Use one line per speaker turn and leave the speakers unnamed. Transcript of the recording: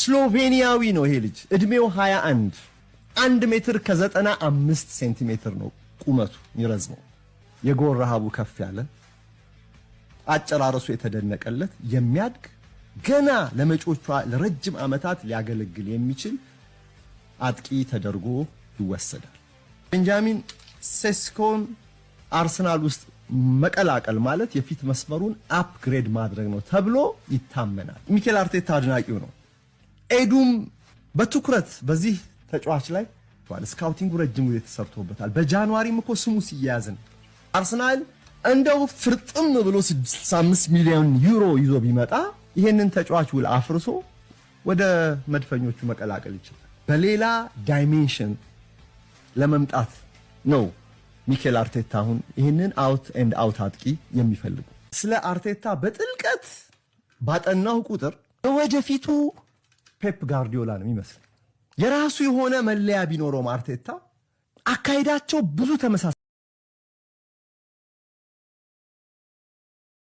ስሎቬኒያዊ ነው ይሄ ልጅ። እድሜው 21፣ 1 ሜትር ከ95 ሴንቲሜትር ነው ቁመቱ የሚረዝመው። የጎል ረሃቡ ከፍ ያለ፣ አጨራረሱ የተደነቀለት፣ የሚያድግ፣ ገና ለመጪዎቹ ለረጅም ዓመታት ሊያገለግል የሚችል አጥቂ ተደርጎ ይወሰዳል። ቤንጃሚን ሴስኮን አርሰናል ውስጥ መቀላቀል ማለት የፊት መስመሩን upgrade ማድረግ ነው ተብሎ ይታመናል። ሚኬል አርቴታ አድናቂው ነው። ኤዱም በትኩረት በዚህ ተጫዋች ላይ scouting ኡ ረጅም ጊዜ ተሰርቶበታል። በ January ም እኮ ስሙ ሲያያዝ ነው። አርሰናል እንደው ፍርጥም ብሎ 65 ሚሊዮን ዩሮ ይዞ ቢመጣ ይሄንን ተጫዋች ውል አፍርሶ ወደ መድፈኞቹ መቀላቀል ይችላል። በሌላ dimension ለመምጣት ነው ሚኬል አርቴታ አሁን ይህንን out and out አጥቂ የሚፈልጉ። ስለ አርቴታ በጥልቀት ባጠናሁ ቁጥር ወደፊቱ ፔፕ ጋርዲዮላ ነው የሚመስል። የራሱ የሆነ መለያ ቢኖረውም አርቴታ አካሄዳቸው ብዙ ተመሳሳይ